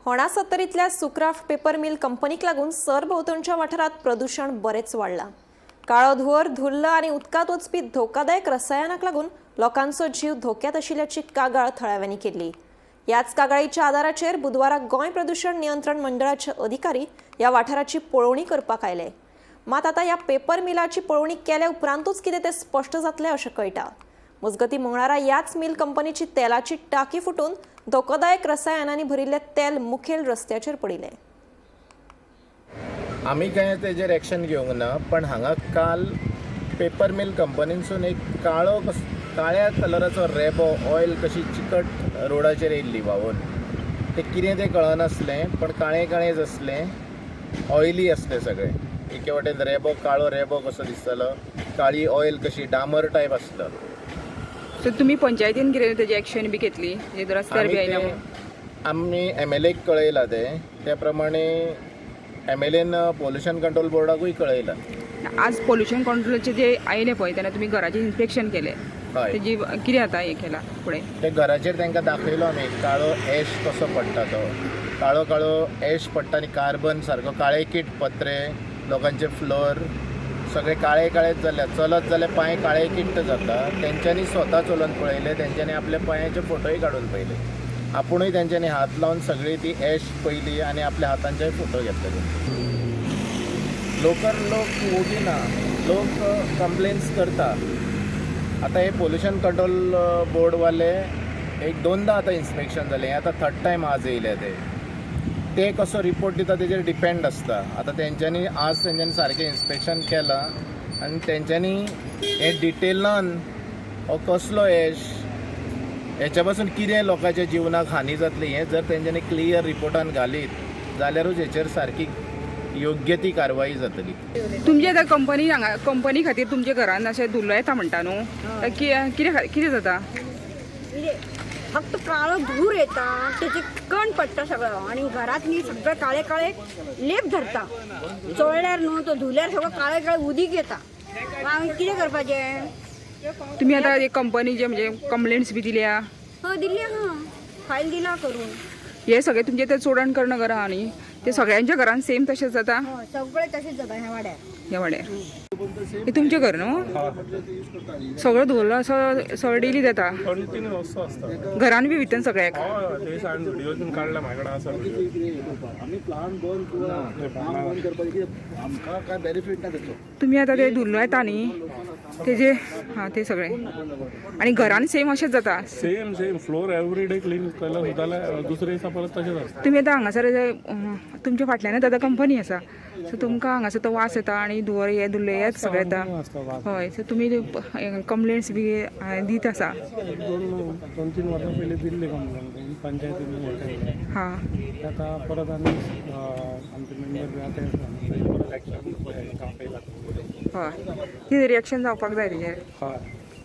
होणा सत्तरीतल्या सुक्राफ्ट पेपर मिल कंपनीक लागून सरभोंवतणच्या वाठारात प्रदूषण बरेच वाडलां. काळो धुंवर, धुल्ल आनी उदकांत वचपी धोकादायक रसायनाक लागून लोकांचो जीव धोक्यात आशिल्ल्याची कागाळ थळाव्यांनी केल्ली. ह्याच कागाळीच्या आदाराचेर बुधवारा गोंय प्रदूषण नियंत्रण मंडळाचे अधिकारी ह्या वाठाराची पळोवणी करपाक आयले. मात आतां ह्या पेपर मिलाची पळोवणी केल्या उपरांतूच कितें तें स्पश्ट जातलें अशें कळटा. मजगतीं, मंगळारा ह्याच मिल कंपनीची तेलाची टाकी फुटून धोकोदायक रसायनांनी भरिल्लें तेल मुखेल रस्त्याचेर पडिल्लें. आमी कांय तेजेर एक्शन घेवंक ना, पण हांगा काल पेपर मिल कंपनीनसून एक काळो काळ्या कलराचो रेबो, ऑयल कशी चिकट रोडाचेर येयल्ली व्हांवून. तें कितें तें कळनासलें, पण काळें काळेंच आसलें, ऑयली आसलें सगळें. एके वाटेन रेबो, काळो रेबो कसो दिसतालो, काळी ऑयल कशी, डामर टायप आसलो. सो तुमी पंचायतीन कितें तेजी एक्शन बी घेतली म्हणजे रस्त्यार बी आमी आयला ते म्हणून? आमी एमएलएक कळयलां तें. त्या प्रमाणे एमएलएन पोल्युशन कंट्रोल बोर्डाकूय कळयलां. आज पोल्युशन कंट्रोलाचे जे आयले पळय, तेन्ना तुमी घराचें इन्स्पेक्शन केलें? हय. तेजी कितें आतां हें केलां फुडें? ते घराचेर तांकां दाखयलो आमी, काळो एश कसो पडटा तो. काळो काळो एश पडटा आनी कार्बन सारको काळे कीट पत्रे, लोकांचे फ्लोर सगळे काळे काळेच जाल्या. चलत जाल्यार पांय काळे किट्ट जाता. तेंच्यांनी स्वता चलोवन पळयले, तेंच्यांनी आपल्या पांयाचे फोटोय काडून पळयले. आपुणूय तेंच्यांनी हात लावन सगळी ती एश पयली आनी आपल्या हातांचेय फोटो घेतले. लोकर लोक वोगी ना, लोक कंप्लेन्स करता. आतां हे पोल्युशन कंट्रोल बोर्डवाले एक दोनदां आतां इन्स्पेक्शन जालें. हें आतां थर्ड टायम आज येयले ते. ते कसो रिपोर्ट दिता तेजेर डिपेंड आसता. आतां तेंच्यांनी आज तेंच्यांनी सारकें इन्स्पेक्शन केलां आनी तेंच्यांनी हें डिटेलान हो कसलो एश, हेच्या पासून कितें लोकांच्या जिवनाक हानी जातली, हें जर तेंच्यांनी क्लियर रिपोर्टान घालीत जाल्यारूच हेचेर सारकी योग्य ती कारवाई जातली. तुमचे आतां कंपनी हांगा, कंपनी खातीर तुमच्या घरान अशें धुल्लो येता म्हणटा न्हू, कितें कितें जाता? म्हणजे फक्त काळो धूर येता, त्याचे कण पडटा सगळं आणि घरात न्ही सगळं काळे काळे लेप धरता. चोळल्यार न्हू तो धुल्यार सगळं काळे काळे उदीक येता. मग आमी कितें करपाचें? तुमी आतां एक कंपनीचे म्हणजे कंप्लेंट्स बी दिल्या? हय, दिल्ली आहा, फायल दिला करून. हे सगळे तुमचे ते चोडणकर नगर आहा न्ही, ते सगळ्यांच्या घरान सेम तशेंच जाता? हय, सगळे तशेंच जाता ह्या वाड्यार. ह्या वाड्यार. हे तुमचें घर न्हू, सगळो धुल्लो असो सगळो डेली जाता? कंटिन्यू असो आसता. घरान बी भितर सगळ्याक? हय, ते हांवें व्हिडिओ बीन काडला, म्हाजे कडेन आसा व्हिडिओ. आमी प्लांट बंद किंवा काम बंद करपाचें कितें, आमकां काय बेनिफीट ना तेचो. तुमी आतां ते धुल्लो येता न्ही तेजे, हां, ते सगळे आनी घरान सेम अशेंच जाता? Same same. Floor every day clean केलं सुद्दां जाल्यार दुसरे दिसा परत तशेंच आसता. तुमी आतां हांगासर तुमच्या फाटल्यानच आतां कंपनी आसा, सो तुमकां हांगासर तो वास येता आनी धुंवर हे धुल्ले येत सगळें येता. आसता वास. हय, सो तुमी कंप्लेंट्स बी दीत आसा? एक दोन दोन तीन वर्सां पयलीं दिल्ली कंप्लेन पंचायतीन हें केल्लें. हां. आतां परत आनी आमचे मेंबर बी आतां ते परत एक्शन आपयला. हय, कितें रिएक्शन जावपाक जाय तेजेर. हय.